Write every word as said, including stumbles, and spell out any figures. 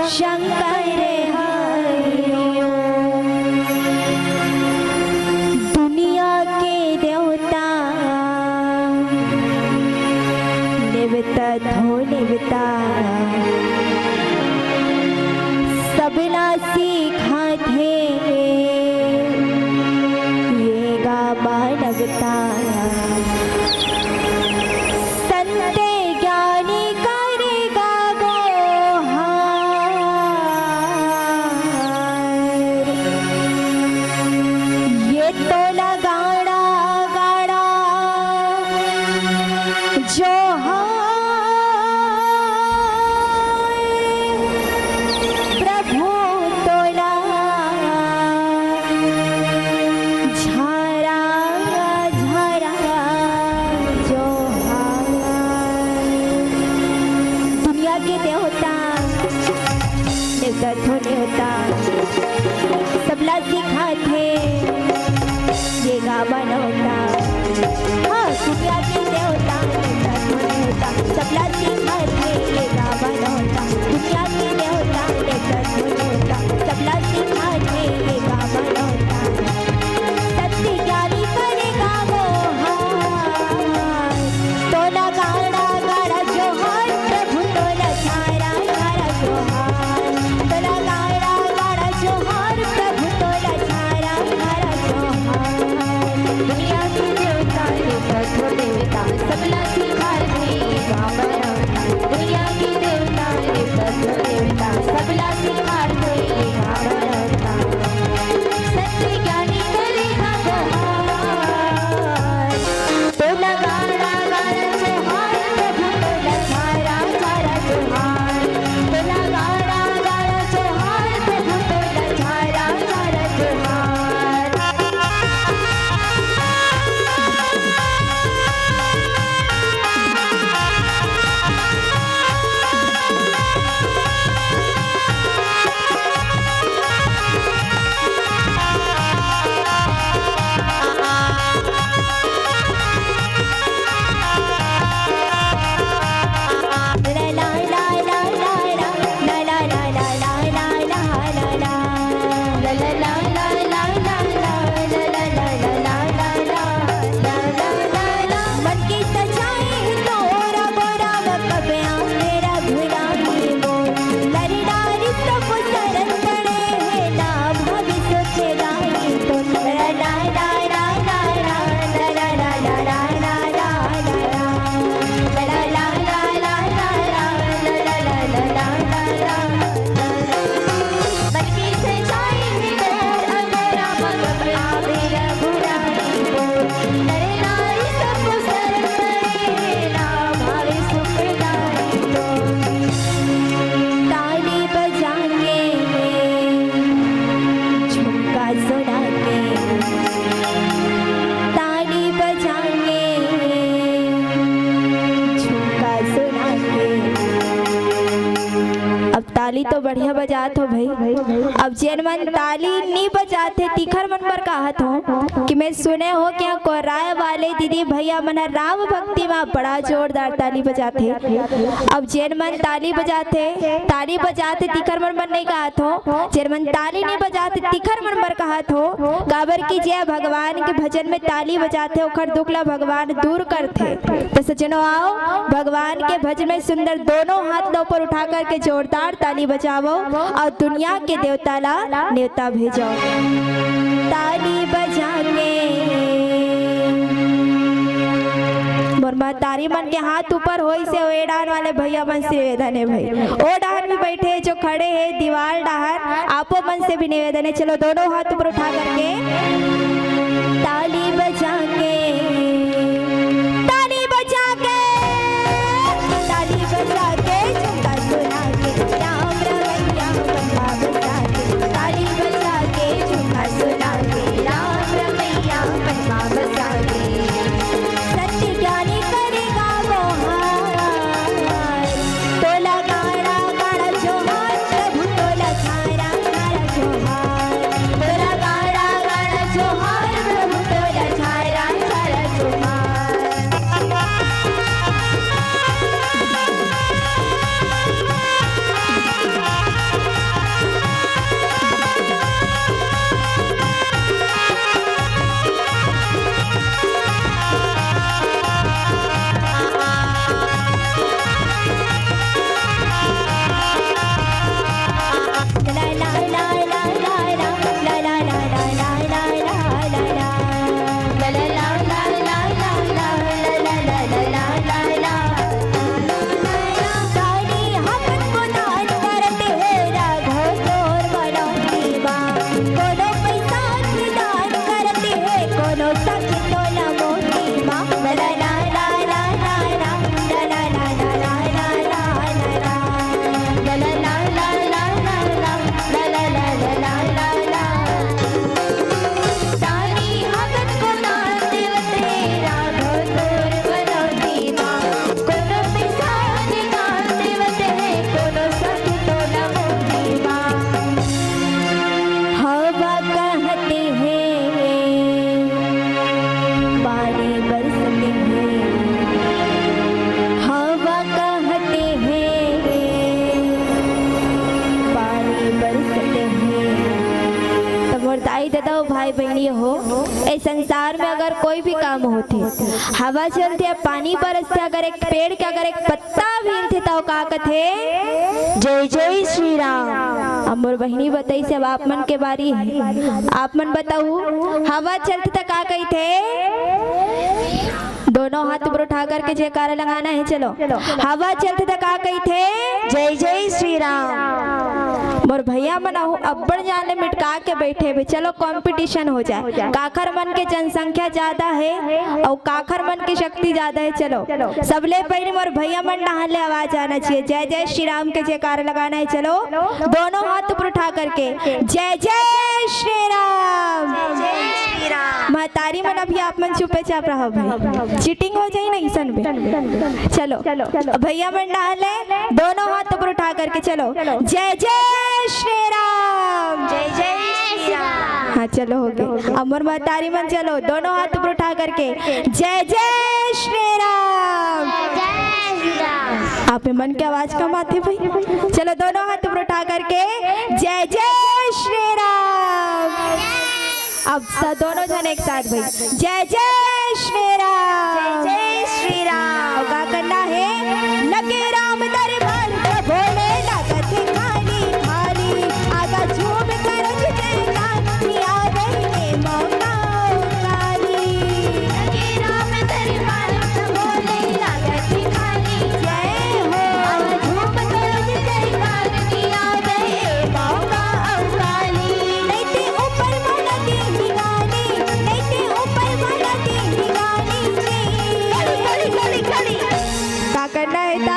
शंकर हरि ओम। दुनिया के देवता, नेवता थो नेवता, सबला सिखाथे ये गा मानवता। संत ज्ञानी करेगा गोहार। ये तो लगाड़ा गाड़ा जोहार। प्रभु तोला झारा झारा जोहार। दुनिया के देवता, देवता थो नेवता, सबला सिखाथे ये गा मानवता। हाँ, दुनिया के देवता, देवता थो नेवता, सबला सिखाथे ये गा मानवता। दुनिया के देवता, देवता थो नेवता, सबला सिखाथे ये गा मानवता। सत्य ज्ञानी करेगा गोहार। तोला गाड़ा गाड़ा जोहार, प्रभु तोला झारा झारा जोहार। तोला गाड़ा गाड़ा जोहार, प्रभु तोला झारा झारा जोहार। दुनिया के देवता, देवता थो नेवता, सबला सिखाथे ये गा मानवता। दुनिया के देवता, देवता थो नेवता, सबला सिखाथे ये गा मानवता। सत्य ज्ञानी करेगा गोहार। तोला गाड़ा गाड़ा जोहार, प्रभु तोला झारा झारा जोहार। तोला गाड़ा गाड़ा जोहार, प्रभु तोला झारा झारा जोहार। मन के सचाई तो राम राम कबे आंधेरा घुराई वो। नर नारी सब शरण पड़े हैं ना भावी सोचे दाई तो। ताली बजा के, झुमका सुना के, ताली बजा के, झुमका सुना के। अब ताली तो बढ़िया बजात हो भाई। अब जेन मन ताली नी बजाते, तिखर मन बर कहत हो कि मैं सुने हो कि यहाँ कोराय वाले दीदी भैया मन ह राम भक्ति में बड़ा जोरदार ताली बजाते। अब जेन मन ताली बजाते, ताली बजाते, तिखर मन बर नहीं कहत हो। जेन मन ताली नी बजाते, तिखर मन बर कहत हो। काबर कि जे भगवान के भजन में ताली बजाते, ओखर दुख ला भगवान दूर करथे। तो सज्जनों, आओ, भगवान के भजन में सुंदर दोनों हाथ ला ऊपर उठा करके जोरदार ताली बजावो और दुनिया के देवता ला नेवता भेजो। ताली बजा के, मोर महतारी मन के हाथ ऊपर होइसे, ओ ए डाहन वाले भैया मन से निवेदन हे भाई, ओ डाहन भी बैठे हे, जो खड़े हे दीवार डाहन, आपो मन से भी निवेदन हे। चलो, दोनों हाथ ऊपर उठा करके ताली बजा के, ताली बजा के, ताली बजा के, झुमका सुना के, राम रमैया मनवा बसा के, ताली बजा के, झुमका सुना के, राम रमैया मनवा बसा के। सत्य ज्ञानी करेगा गोहार, तोला गाड़ा गाड़ा जोहार, प्रभु तोला झारा झारा जोहार। तोला गाड़ा गाड़ा जोहार, प्रभु तोला झारा हो, ए संसार में अगर कोई भी काम होथे, हवा चलथे या पानी बरसथे, अगर एक पेड़ के अगर एक पत्ता भी हिलथे, त ओ का कथे? जय जय श्री राम। अब मोर बहिनी बताइस, अब आप मन के बारी हे। आप मन बताऊ, हवा चलथे त का कहिथे? दोनों हाथ ऊपर उठा करके जयकारा लगाना हे। चलो, हवा चलथे त का कहिथे? जय जय श्री राम। मोर भैया मन अहू अब्बड़ जान ले मिटका के बैठे हे। चलो, competition हो जाए, काखर मन के जनसंख्या ज्यादा हे अउ काखर मन के शक्ति ज्यादा हे। चलो, सबले पहले मोर भैया मन डहान ले आवाज आना चाहिए, जय जय श्री राम के जयकारा लगाना हे। चलो, दोनों हाथ ऊपर उठा करके, जय जय श्री राम। महतारी मन, अभी आप मन चुपे चाप रहो भाई, cheating हो जाही ना अइसन में। चलो, भैया मन डहान ले, दोनों हाथ ऊपर उठा करके चलो, जय जय श्री राम। जय जय श्री राम। हाँ, चलो, हो गे। अब मोर महतारी मन, चलो, दोनों हाथ ऊपर उठा करके, जय जय श्री राम। जय श्री राम। आप मन के आवाज कम आथे भाई। चलो, दोनों हाथ ऊपर उठा करके, जय जय श्री राम। अब स-, दोनों झन एक साथ भाई, जय जय श्री राम। जय जय श्री राम। अउ का करना हे? लगे राम दरबार त भोले लागत खाली खाली, आगा झूम कर जयकार, आवे के मौका काली। लगे राम दरबार त भोले लागत खाली, जय हो। आगा झूम कर जयकार, आवे के मौका अउ काली। नइते ऊपर वाला के निगानी, नइते ऊपर वाला के निगानी। कड़ी, कड़ी, कड़ी, कड़ी। का करना हे त?